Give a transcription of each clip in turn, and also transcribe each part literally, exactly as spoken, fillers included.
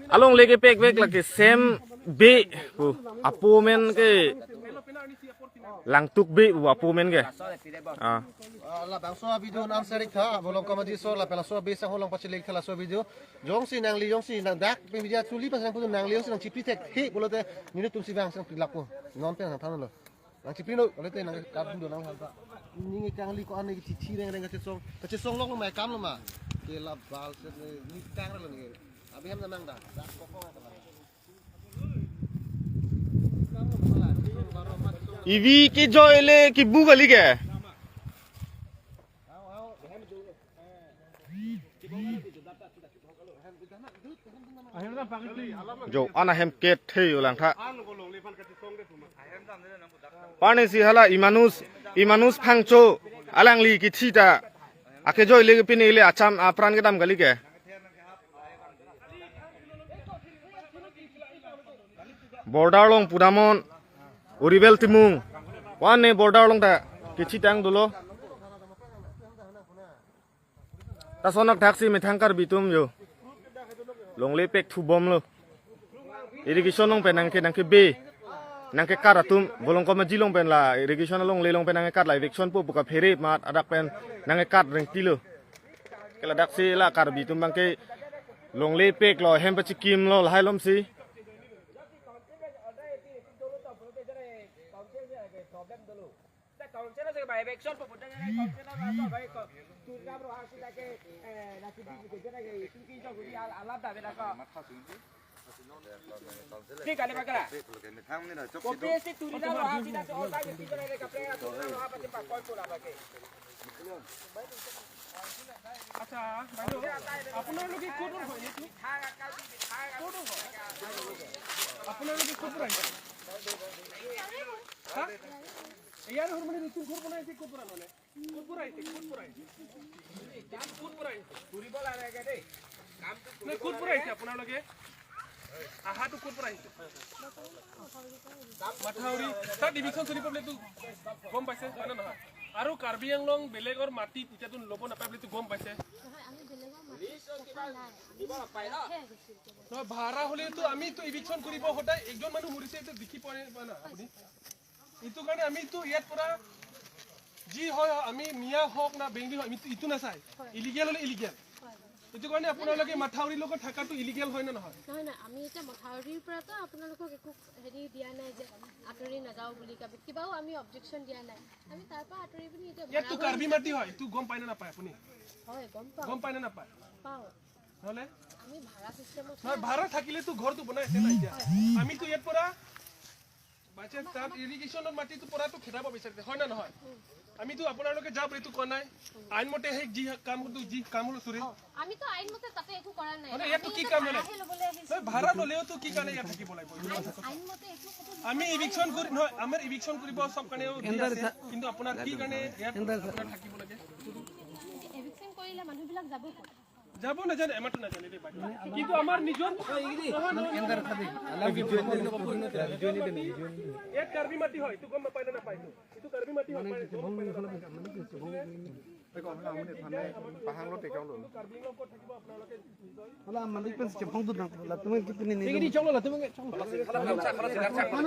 Alongle kepekvek lake Sem Bey pu apo amen ke, Langtuk Bey pu apo amen ke. Ah. Ah, labangso video nang share ik tha, Bolong Kamaji so, lapen laso Bey sangho along pachele ik tha laso video. Jongsi nangli, jongsi nang dak pen media chuli pas nang putu nangli jongsi nangchipri thekthe pulote nelitum si bang sang pilak po. Non pen nangthanlo. Nangchipri non, pulote nangkardun do nang hal ta. Ning kangli ko-an ne chithi reng reng kachesong. Kachesong lok lo ma, kam lo ma. Ke la bal se ne ni kang lo ne. Abi hem nang da. Dak ko ko. Ivi kejoi le kibu kali ke. Jo, ana hem kethe yo lang tha. Pani si hala Imanus, Imanus Phangcho, alangli kithi ta. Akejoi le pine le acham apran kedam kali ke. Border along pudamnon, Oribel Timung. Wan ne border along ta kithi tang dolo. Ta sonok thaksi methang Karbi atum jo. Longle pek thubom lo. Irrigation along pen nangke, nangke Bey. Nangke kat atum, Bolong Kamaji along pen la, irrigation alongle along pen nangke kat la, eviction po pu kaphere amat, hadak pen nangke kat rengti lo. Ke ladak si la Karbi atum abangke longle pek lo, hem pachikim lo, lahai lom si. আচ্ছা, বাইদেউ, আপোনালোকে ক'ৰ হয় এইটো? ক'ৰ হয়? আপোনালোকে ক'ৰ পৰা আহিছে? হা? ইয়াৰে হয় মানে, নতুন ঘৰ বনাই আছে, ক'ৰ পৰা মানে? ক'ৰ পৰা আহিছে? ক'ৰ পৰা আহিছে? ক'ৰ পৰা আহিছে? নাই, ক'ৰ পৰা আহিছে আপোনালোকে? আহাটো ক'ৰ পৰা আহিছে? মাথাউৰি। তাত ইভিকশ্যন চলিব বুলিতো গম পাইছে, হয় নে নহয়? আৰু কাৰ্বি আংলং বেলেগৰ মাটিত এতিয়াতো ল'ব নাপায় বুলিতো গম পাইছে। নহয়, আমি বেলেগৰ মাটিত থকা নাই। আমি ইয়াতহে আহিছো এতিয়ালৈ। নহয়, ভাড়া হ'লেতো আমিতো ইভিকশ্যন কৰিব সদায়। একজন মানুহ মৰিছে, এইটো দেখি পোৱা নাই, পোৱা নাই আপুনি? এইটো কাৰণে আমিতো ইয়াত পৰা যি হয়, আমি মিয়া হওক না বেংগলী হওক, আমিতো ইটো নাচাই। হয়। ইলিগেল হ'লে ইলিগেল। হয়। এইটো কাৰণে আপোনালোকে মাথাউৰিৰ লগত থাকাটো ইলিগেল হয় নে নহয়? নহয়, নহয়, আমি এতিয়া মথাউৰিৰ পৰাতো আপোনালোকক একো হেৰি দিয়া নাই যে আঁতৰি নাযাওঁ বুলি, কিবা, কিবাও আমি অবজেকশ্যন দিয়া নাই। আমি তাৰ পৰা আঁতৰি পিনি এতিয়া ইয়াততো ভাড়া কাৰ্বি মাটি হয়, এইটো গম পায় নে নাপায় আপুনি? হয়, গম পাওঁ। গম পায় নে নাপায়? পাওঁ। নহ'লে? আমি ভাড়া চিষ্টেমত নহয়, ভাড়া থাকিলেতো ঘৰটো বনাই আছে না এতিয়া। হয়। আমিতো ইয়াত পৰা বাই চান্স তাত ইৰিগেশ্যনৰ মাটিটো পৰাটো খেদাব বিচাৰিছে, হয় না নহয়? উম। আমিতো আপোনালোকে যাওক এইটো কোৱা নাই। উম। আইন মতে সেই যি কাম, যি কাম হ'ল চুৰি। অ, আমিতো আইন মতে তাতে একো কৰা নাই। মানে ইয়াততো আমি কি ইয়াতে কাম মানে? ভাড়াহে ল'বলৈ আহিছো। নহয়, ভাড়া ল'লেওতো কি কাৰণে ইয়াত থাকিব লাগিব? আইন, আইন মতে একো কথা আমি ইভিকশ্যন কৰি, নহয়, আমাৰ ইভিকশ্যন কৰিব চব কাৰণে দিয়া আছে। কিন্তু আপোনাৰ কি কাৰণে ইয়াত আপোনাৰ থাকিব লাগে? এভিকশ্যন কৰিলে মানুহবিলাক যাব ক'ত? যাব নাজানে, আমাৰতো নাজানে দেই বাইদেউ। কিন্তু আমাৰ নিজৰ নহয়, নহয়, নহয়। ইয়াত কাৰ্বি মাটি হয়, এইটো গম নাপায় নে নাপায়? এইটো কাৰ্বি মাটি হয়, পায়, গম নাপায় নে নাপায়? Hala, malik pen si chepong tu nang, la tumen kipini ni. Tinggi di chong lo, la tumen chong lo. Thana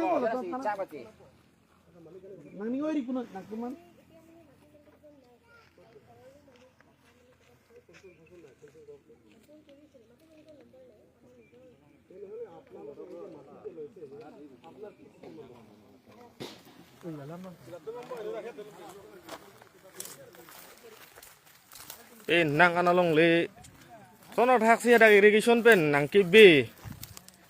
ko, la thana. Nang ni oi ri puno, nang tuman. Eh, nang ana longle. Sono thaksi hadak irrigation pen nangke Bey.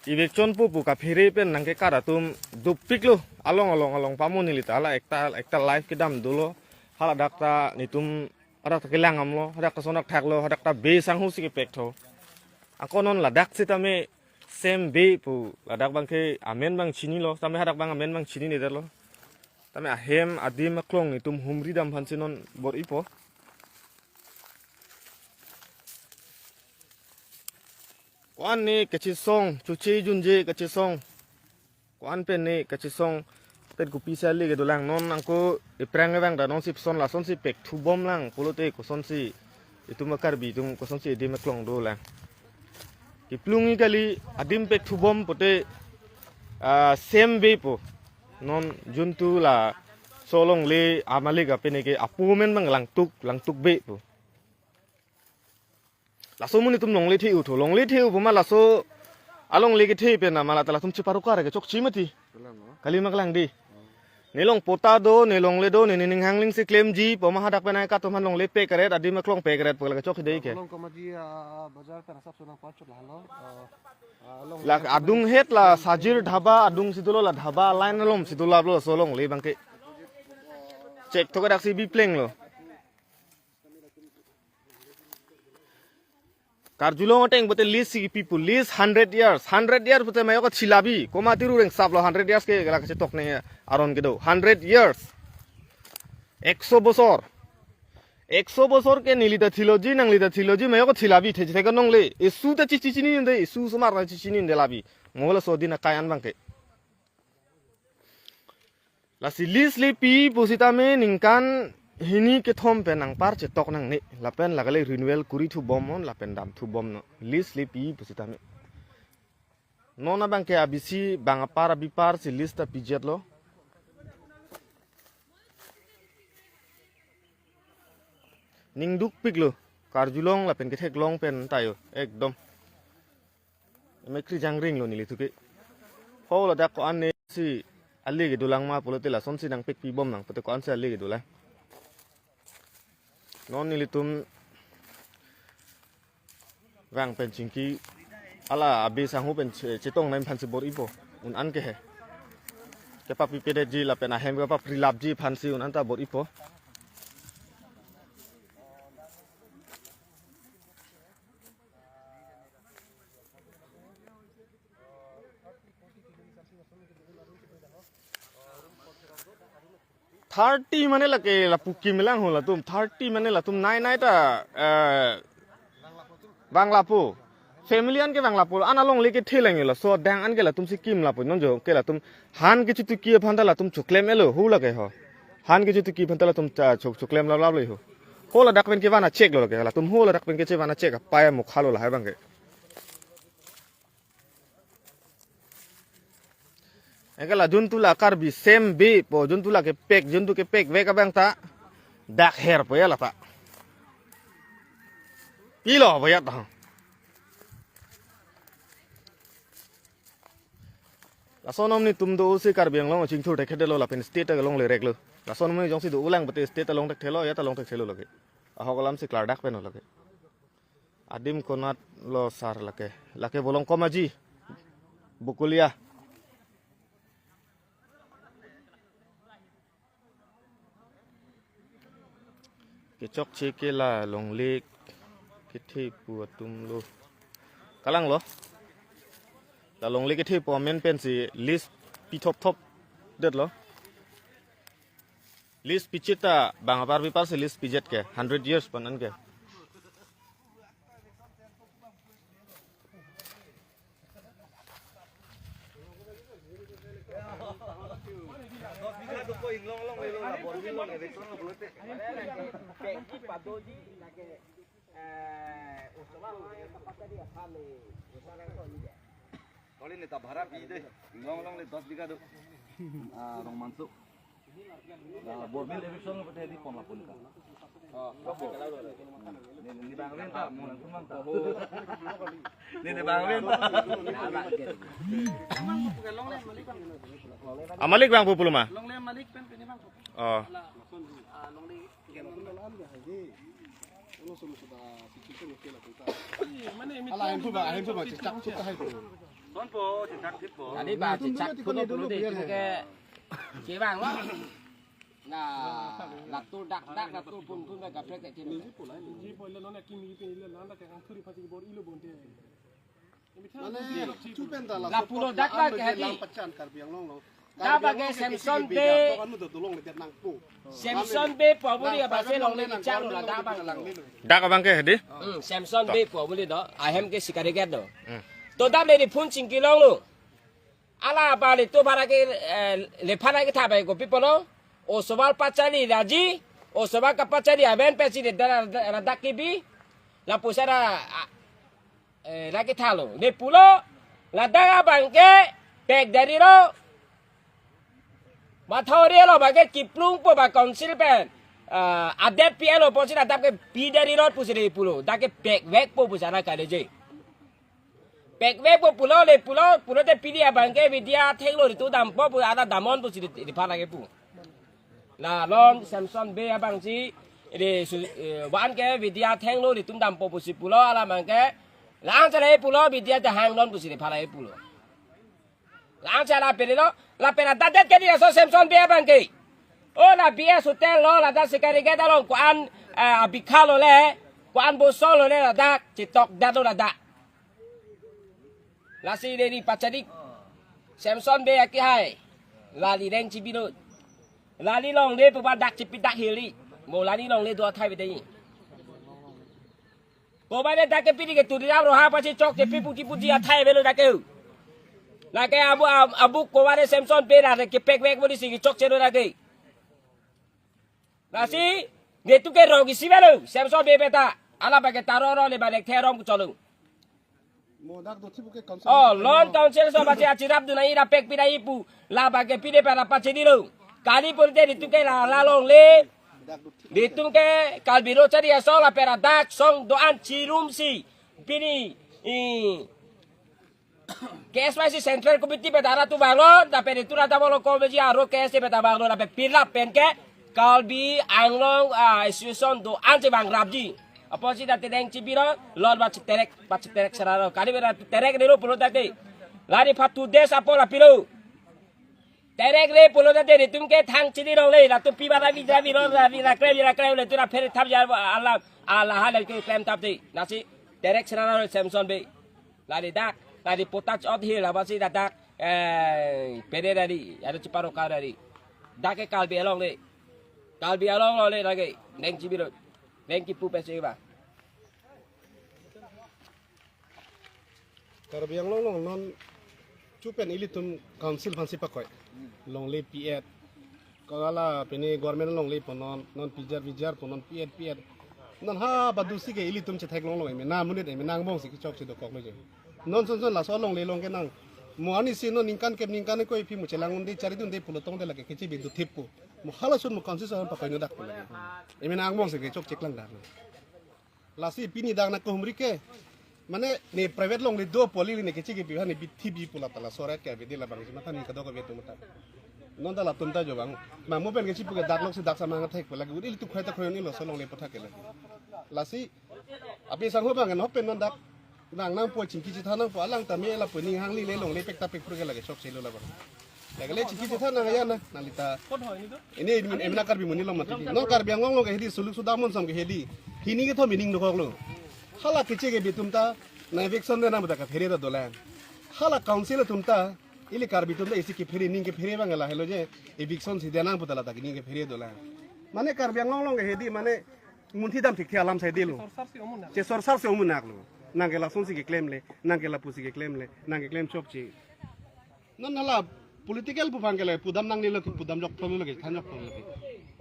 Eviction po pu kaphere pen nangke kat atum dopik lo. Along, along, along pamu neli ta hala ekta, ekta live kedam dolo. Hala dak ta netum hadak ta kelang am lo, hadak ta sonak thak lo, hadak ta Bey sangho si kepek tho. Ako non ladak sitame Sem Bey pu ladak abangke amen abang chinilo, tame hadak abang amen abang chinine detlo. Tame ahem adim aklong netum humri dam aphan si non bor-ipo. Ko-an ne kachesong, choche junje kachesong. Ko-an pen ne kachesong, tet kopi sali kedolang non angko eprang evang da non si son lason si pek thubom lang pulote kosonsi itum a Karbi atum kosonsi edim aklong dolang. Kiplung-i kali, adim pek thubom pote, ah, same way po. Non juntu laso alongle amalik apeneke apo amen bang langtuk, langtuk be po. Laso amonit atum longle the-u tho, longle the-u pu ma laso alongle kethe pen na ma la ta latum cheparokar ke chokche mati. Kali ma klang di. Ne long pota do, ne longle do, ne ne ning hangling si klemji pu ma hadak pen ai katum han longle pekret, adim aklong pekret pu la kechok hidei ke. Long komaji, ah, bazar pen asap sunang pachot lahelo. Ah, ah, long La adung het la Sajir Dhaba, adung si dolo la dhaba, line alom si dolo laso alongle abangke. Chek thok dak si bipleng lo. Karjulong ateng pote lease si people, lease hundred years, hundred years pote mayok chila bi, komat tiru reng sap lo hundred years ke la kachetok ne aron kedo, hundred years. Ekso bosor. Ekso bosor ke neli ta theology, nangli ta theology, mayok chila bi, the, the, nongle. Esu ta chichi chini unde, esu osomar ta chichi chini unde labi. Mo laso adim akai an abangke. Lasi lease le pi pusitame ningkan hini kethom pen nangpar chetok nangne. Lapen la kali renewal kuri thubom non, lapen dam thubom non. Lease le pi pusitame. Non abangke abisi bang apar abipar si lease ta pijet lo. Ning dukpik lo. Karjulong lapen ketheklong pen tayo. Ekdom. Emekri jangring lo neli thuke. Ho ladak ko-an ne si ale kedolang ma pulote lason si nangpek pibom nang pote ko-an si ale kedolang. Non nelitum vang pen chingki ala abi sangho pen che-, chetong nai aphan si bor-ipo. Un an ke he. Kepapipedetji lapen ahem kepaprilapji aphan si un an ta bor-ipo. Thirty mane lake lapu kim lang ho latum. Thirty mane latum nai nai ta, eh, vang lapu. Family an ke vang lapu. An alongle kethe lang yo laso adang an ke latum si kim lapu. Non jo ke latum han kechetuki aphan ta latum choklem-et lo ho lake ho. Han kechetuki aphan ta latum cha-, chok-, choklem lap lap lo ho. Ho ladak pen kevan achek lo lake. Latum ho ladak pen kechevan achek apaya mukha lo lahai abangke. Anke la juntu la Karbi same way po, juntu la kepek, juntu kepekvek abang ta dak her po ya la ta. Pilo po ya ta. Lason amonit atum do-o si Karbi Anglong chingthur thekthedetlo lapen state along le rek lo. Lason amonit jongsi do-o lang pote state along thekthelo ya ta along thekthelo lake. Ahok alam si klardak pen lo lake. Adim konat lo sar lake. Lake bolong komaji. Bokolia. Kechokche ke la longle kethe pu atum lo. Kalang lo. La longle kethe pu amen pen si lease pi thop thop det lo. Lease pichit ta bang apar bipar si lease pijet ke hundred years pen an ke. Kali ne ta bhara pi de, long long le dos bigha do. Ah, rong manso. Ah, borbil eviction lo pete di pon lapun ka. Oh, ne, ne bang len ta, mo nang kumang ta. Ne, ne bang len ta. Amalik bang pupulu ma. Oh. Ala, ahem phu ba, ahem phu ba, chechak phu ta hai phu. Tadi ba chechak phu lo phu lo de, itu ke chevang lo. Na, latur dak dak, latur pun pun ba kaprek ke chevang. Mane, chu pen ta la Lapu lo dak ba ke hadi. Lam pachan Karbi Anglong lo. Da ba ke Samson Bey. Anu da dolong le nang pu. Samson Bey pu aburi abang se longle kechak lo la da bang. Dak abang ke hadi? Hmm, Samson Bey pu aburi do. Ahem ke sikari get do. Hmm. To dam le di phun chingki longlo. Ala ba le to bhara ke, eh, le phana ke thabai ko pi pulo. Osomar pachali laji. Osomar kapachali aben pesi le da, da, da, dak ke bi. Lapuson ra, ah, Eh, lake thalo. Ne pulo, ladak abang ke pek dari lo. Mathori lo abang ke kiplungpo ba council pen. Ah, adet P L O pusi ladak ke pi dari lo pusi ne pulo. Dak ke pekvekpo pusi ana kali je. Pekvekpo pulo le pulo, pulote pini abang ke Vidya athenglo ritu dampo pu ana damnon pusi di, di phala ke pu. La lon Samson Bey abangsi, di su, eh, van ke Vidya athenglo ritum dampo pusi pulo alam abang ke. Lang chala pulo Vidya te hangnon pusi di phala ke pulo. Lang chala pele lo, lapen adadet ke di aso Samson Bey abang ke. O la B S Hotel lo, ladak Sikari Gate along ko-an, eh, abikha lo le, ko-an bosol lo le ladak, chitokdet lo ladak. Lasi deri pachadik. Samson Bey akihai. Lali reng chibi lo. Lali longle pu ba dak chipi dak hili. Mo lali longle do athai bede. Ko ba ne dak ke pini ke Tuliram Ronghang aphansi chokche pi puti puti athai avelo dak ke. Lake abu, ab-, abu ko ba ne Samson Bey la ke pekvek mo di si chokche lo dak ke. Lasi, netum ke rong isi avelo, Samson Bey beta, ala ba ke taro ro le ba nek therom ku cholo. Mo dak do thipu ke council. Oh, lon council so ba si achirap dun ai ra pek pira ipu, la ba ke pide para pachedi lo. Kali pulote netum ke la, la longle, netum ke Karbi Ro Chari Asong lapen adak song do-an chirumsi, pini, i, K S Y C Central Committee beta ra tu vanglo, lapen itura ta bolo committee aro K S A beta vanglo, lapen pilap pen ke Karbi Anglong, ah, Association do-an si vangrapji. Apotsi dak tereng chibi lo, lon ba chiterek, ba chiterek sera lo. Kali beta terek ne lo pulo dak de. Lari patu des apo la pilo. Terek le pulo dak de, netum ke thang chini longle, latum pi ba ra vi ra vi lo, ra vi ra kre, vi ra kre, le tu ra phere thap ja alam, ala ha le ke klem thap de. Lasi terek sera lo Samson Bey. Lari dak, lari potas ot hil, apa si dak, eh, pede dari, ada chiparo kar dari. Dak ke Karbi Anglong le. Karbi Anglong lo le lagi, neng chibi lo. Neng kipu pesi ba. Karbi Anglong lo non chupen ilitum council aphansi pakoi. Longle P F. Kala pini government longle po non, non pijar pijar po non P F, P F. Non ha badusi ke ilitum chetheklong long eme na monit eme na angbong si kechok si dokok lo je. Non son son laso longle long ke nang. Mo ani si non ningkan ke ningkan ko ipi mo chelang un de chari dun de pulo tong de lake kechi bidu thip po. Mo halason mo council son pakoi no dak po lake. Eme na angbong si kechok cheklang dak. Lasi pini dak na kohumri ke. Mane ne private longle do poli ne kechi ke pihan ne bithi bi pula tala sorat ke bidi labang si mata ni kadok ke betu mata. Non ta latum ta jo bang. Ma mo pen kechi puke dak lok si dak sama ngathek pula ke udi tu khoi ta khoi ni lo so longle pathak ke lagi. Lasi api sang ho bang no pen non dak. Nang nang po chingki chitha nang po alang ta me la po ning hangli le longle pek ta pek pur ke lagi sok selo labang. Lagi le chingki chitha nang ya na nang lita. Ini ini emna Karbi muni long mati. Non Karbi Anglong lo ke hedi suluk suda mon sam ke hedi. Hini ke tho meaning dokok lo. Hala kechi ke bitum ta na eviction de na bada ka phere ta dolang. Hala council atum ta ili Karbi atum ta isi ke phere ning ke phere bang la helo je eviction si de nang puta la ta ke ning ke phere dolang. Mane Karbi Anglong long ke hedi mane munthi dam thik the alam sai de lo. Che sorsar si omun nak lo. Nang ke lason si keklem le, nang ke lapu si keklem le, nang keklem chokche. Non hala political pu bang ke le pudam nang lilo ke pudam jok thom lo ke than jok thom lo ke.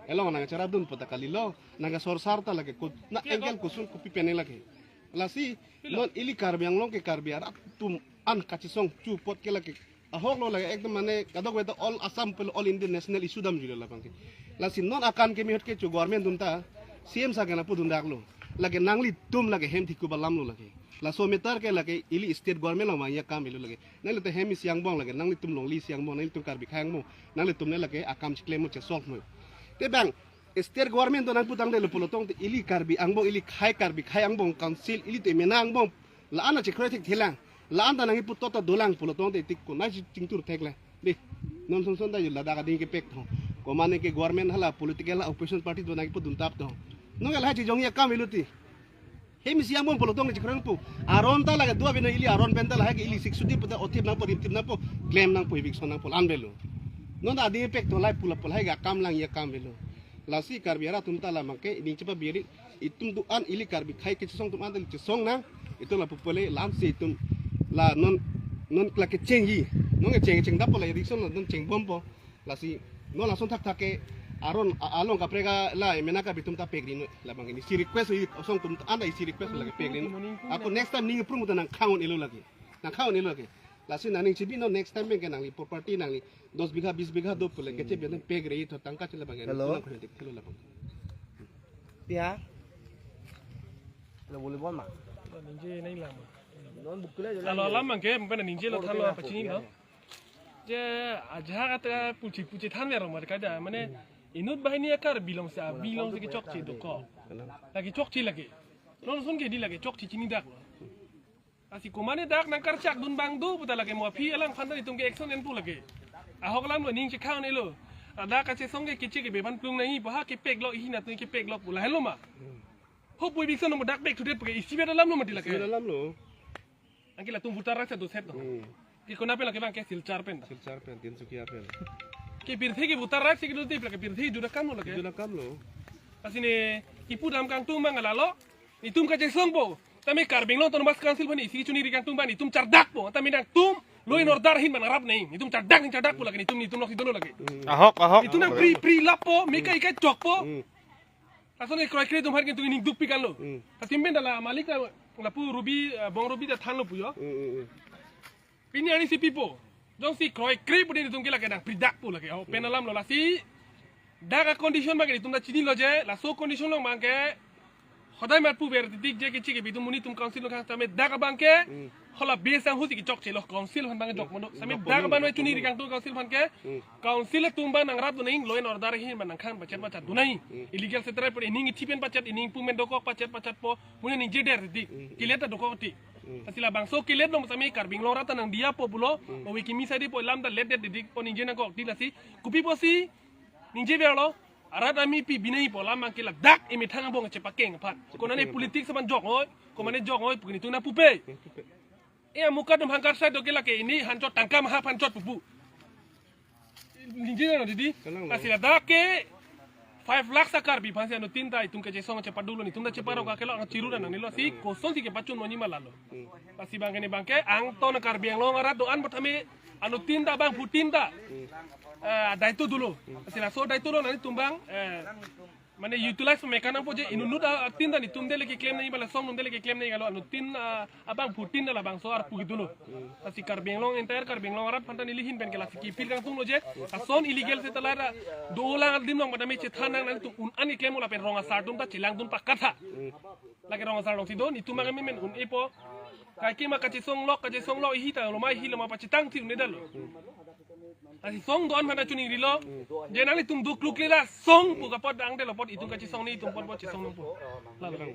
Elong nang charap dun puta kali lo, nang ke sorsar ta lake kut, na engkel kusun kupi pene lake. Lasi non ili Karbi Anglong ke Karbi arat atum an kachisong chu pot ke lake. Ahok lo lake ekdom mane kadok beta all Assam pelo all India national issue dam jule labang ke. Lasi non akam ke mihot ke chu government atum ta C M sa ke na pudun dak lo. Lake nanglitum lake hem thiku balam lo lake. Laso meter ke lake ili state government lo ma ya kam ilu lake. Nangli te hem isi angbong lake, nanglitum longle isi angbong, nanglitum Karbi akhai angbong, nanglitum ne lake akam chiklem mo chesok mo. Te bang, state government do nang putang de lo pulo tong te ili Karbi angbong, ili akhai Karbi akhai angbong, council, ili te mena angbong, la ana chekroithekthe lang, la anta nang ipu tota dolang pulo tong te tik ko, nai chingtur thek le. Di, non son son da yula da ka ding ke pek tho. Ko mane ke government hala political hala opposition party do nang ipu dun tap tho. Nong el ha chi jong ya kam ilu ti. Hem isi angbong pulo tong le chikrang pu. Aron ta lake dua bino ili aron pen ta lahai ke ili sik sudi puta othip nangpo rimtip nangpo klem nangpo eviction nangpo lan belo. Non ta adi pek to lai pula pula hai ga kam lang ya kam belo. Lasi Karbi arat atum ta la mangke ining chepa biri itum do-an ili Karbi akhai kechisong atum an ta chisong nang itum la pupule lan si itum la non non la kecheng hi. Non kecheng cheng dap pula eviction non cheng bompo. Lasi non lason thakthak ke Aron a-, along kaprek alai mena kabi atum ta pekri noi, labang ke isi request, i osong atum anta isi request lake pekri noi. Ako next time ning iprung ta nangkhang un-elo lake. Nangkhang un-elo lake. Lasi nangning chibi non, next time ke nangli property nangli dos bigha, bis bigha do pule kechebi atum pekri tho tangka chila bang ke. Hello. Nang khutik thelo labang. Pia. Lo boleh buat ma? Ningje nai lam. Non bukule jo. Kalau lam abang ke, mungkin ningje lo than lo pachini lo. Je, ajak ata puchi puchi than ya roma kada, mane inut banghini akar bilong si, bilong si kechokche dokok. Lake chokche lake. Non ason ke di lake chokche chinidak lo. Lasi komatne dak nangkarchak dun abang do, puta lake mo aphi alangphan ta itum ke action en pu lake. Ahok alam lo ning chekhang ne lo. Dak kachesong ke keche ke beban plung nangji, baha kepek lo, ihin atum kepek lo pu lahenlo ma. Ho pui bikson mo dak pek thudet pu ke isi beda alam lo mati lake. Isi beda alam lo. Anke latum voter right si do set lo. Hmm. Ke kona pen lake abang ke Silchar pen ta. Silchar pen, Tinsukia pen. Ke pirthe ke voter right si kedo tip lake, pirthe idu akam lo lake. Idu akam lo. Lasi ne kipu dam kangtung abang lalo. Itum kachesongpo. Tame Karbi Anglong Autonomous Council aphan isi chuningri kangtung abang itum chardakpo. Tame nangtum law and order ahin abang nangrap nangji. Itum chardak ning chardakpo lake, itum itum lok si dono lake. Hmm. Ahok, ahok. Itum nangpri pri lappo, meka ika chokpo. Hmm. Lason ke kroikre atum aphan ke itum ning dukpik kan lo. Hmm. Lasi pen ta la malik la, lapu Ruby, eh, Bong Ruby ta thanlo pu jo. Hmm, hmm, hmm. Pini arni si pipo. Jongsi kroikre pu dei itum ke lake nangpridakpo lake. Oh, pen alam lo lasi. Dak a-condition abang ke itum ta chinilo je, laso condition along abang ke hodai mat puver titik je keche kebi atum monit atum council along khang tame dak abang ke. Hmm. Hala base anghu si kechokche lo, council aphan abang ke jok mono. Tame jok dak mono, abang jok chuningri mono. Kangtung council aphan ke. Hmm. Council atum abang nangrap dun nangji, law and order ahin abang nangkhang pachet pachet dun nangji. Hmm. Illegal settler pu ining ithi pen pachet, ining pungmen dokok pachet pachet po. Mune ningje der titik. Hmm. Kilet ta dokok titik. Hmm. Lasi labangso kilet lo tame Karbi Anglong arat ta nangdiyapo pulo. Hmm. Owe kimi sadi po lam ta let det titik po ningje nangkok titik lasi. Kopi pusi ningjever lo. Arat ami pi binai po lam abang ke ladak emethang abang chepakeng aphan. Konane politics abang jok noi. Komane jok noi pu ke itum nangpupe. Nangpupe. E amuka atum hangkar sai do ke lake ini hanchot tangka maha hanchot pupu. Ningje na didi. Kalang lo. Lasi ladak ke five lakhs a-Karbi aphan si anuttin ta itum kachesong chepadolo, itum ta cheparok akelo angchiru na nangnelo si koson si kepachun monji ma lalo. Hmm. Lasi abang ke ne abang ke angton Karbi Anglong arat do-an pu tame anuttin ta bangphutin ta. Hmm. Eh, daito dolo. Hmm. Lasi laso daito lo nangtum abang, eh, mane utilize mekan nangpo je inut inut a-, atin ta itum dele keklem nangji bala song nun dele keklem nangji kalo anuttin, ah, abangphutin ta labangso arpu kedo lo. Hmm. Lasi Karbi Anglong, entire Karbi Anglong arat aphan ta neli ahin pen ke lasi ki-appeal kangtung lo je. Lason illegal settler ta dolang adim along pada me chethan nang nangtum un-an keklem lapen rong asar atum ta chelang dun pakat tha. Hmm. Lake rong asar along si do, itum abang ke memen un-epo. Kaike ma kachesong lok, kachesong lok, ihi ta lo ma, ihi lo ma pachetang thi un-edetlo. Hmm. Lasi song do-an aphan ta chuningrilo. Je nanglitum dukluk lela song pu kapot angdetlo apot itum kachesong ni itum apot apot chesong nangpo. Lalo.